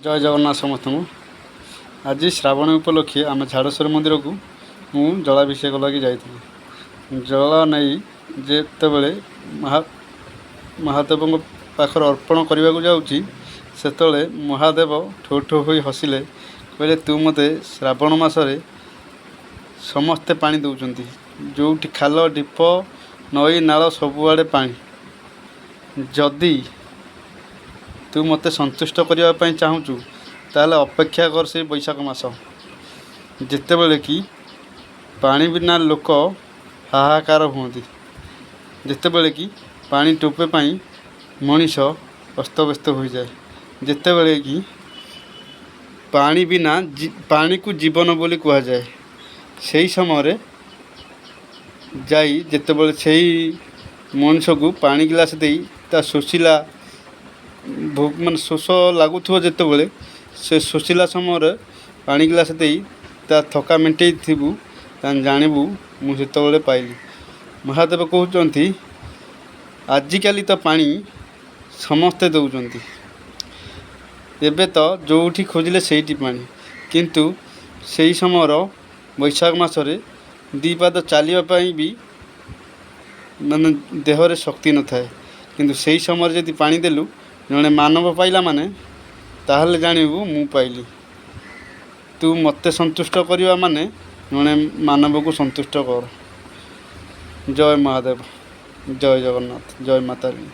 ଜୟ ଜଗନ୍ନାଥ ସମସ୍ତଙ୍କୁ। ଆଜି ଶ୍ରାବଣ ଉପଲକ୍ଷେ ଆମେ ଝାଡ଼େଶ୍ୱର ମନ୍ଦିରକୁ ମୁଁ ଜଳାଭିଷେକ ଲାଗି ଯାଇଥିଲି। ଜଳ ନେଇ ଯେତେବେଳେ ମହାଦେବଙ୍କ ପାଖରେ ଅର୍ପଣ କରିବାକୁ ଯାଉଛି, ସେତେବେଳେ ମହାଦେବ ଠୋ ଠୋ ହୋଇ ହସିଲେ। କହିଲେ, ତୁ ମୋତେ ଶ୍ରାବଣ ମାସରେ ସମସ୍ତେ ପାଣି ଦେଉଛନ୍ତି, ଯେଉଁଠି ଖାଲ ଢିପ, ନଈ ନାଳ ସବୁଆଡ଼େ ପାଣି। ଯଦି ତୁ ମୋତେ ସନ୍ତୁଷ୍ଟ କରିବା ପାଇଁ ଚାହୁଁଛୁ, ତାହେଲେ ଅପେକ୍ଷା କର ସେଇ ବୈଶାଖ ମାସ, ଯେତେବେଳେ କି ପାଣି ବିନା ଲୋକ ହାହାକାର ହୁଅନ୍ତି, ଯେତେବେଳେ କି ପାଣି ଟୋପେ ପାଇଁ ମଣିଷ ଅସ୍ତବ୍ୟସ୍ତ ହୋଇଯାଏ, ଯେତେବେଳେ କି ପାଣି ବିନା ପାଣିକୁ ଜୀବନ ବୋଲି କୁହାଯାଏ। ସେଇ ସମୟରେ ଯାଇ ଯେତେବେଳେ ସେଇ ମଣିଷକୁ ପାଣି ଗିଲାସ ଦେଇ ତା ଶୋଷିଲା, ମାନେ ଶୋଷ ଲାଗୁଥିବ ଯେତେବେଳେ, ସେ ଶୋଷିଲା ସମୟରେ ପାଣି ଗିଲାସ ଦେଇ ତା ଥକା ମେଣ୍ଟେଇଥିବୁ, ତାହେଲେ ଜାଣିବୁ ମୁଁ ସେତେବେଳେ ପାଇଲି। ମହାଦେବ କହୁଛନ୍ତି, ଆଜିକାଲି ତ ପାଣି ସମସ୍ତେ ଦେଉଛନ୍ତି, ଏବେ ତ ଯେଉଁଠି ଖୋଜିଲେ ସେଇଠି ପାଣି। କିନ୍ତୁ ସେଇ ସମୟର ବୈଶାଖ ମାସରେ ଦୁଇ ପାଦ ଚାଲିବା ପାଇଁ ବି ମାନେ ଦେହରେ ଶକ୍ତି ନଥାଏ। କିନ୍ତୁ ସେଇ ସମୟରେ ଯଦି ପାଣି ଦେଲୁ, ଜଣେ ମାନବ ପାଇଲା ମାନେ ତାହେଲେ ଜାଣିବୁ ମୁଁ ପାଇଲି। ତୁ ମୋତେ ସନ୍ତୁଷ୍ଟ କରିବା ମାନେ ଜଣେ ମାନବକୁ ସନ୍ତୁଷ୍ଟ କର। ଜୟ ମହାଦେବ, ଜୟ ଜଗନ୍ନାଥ, ଜୟ ମା ତାରିଣୀ।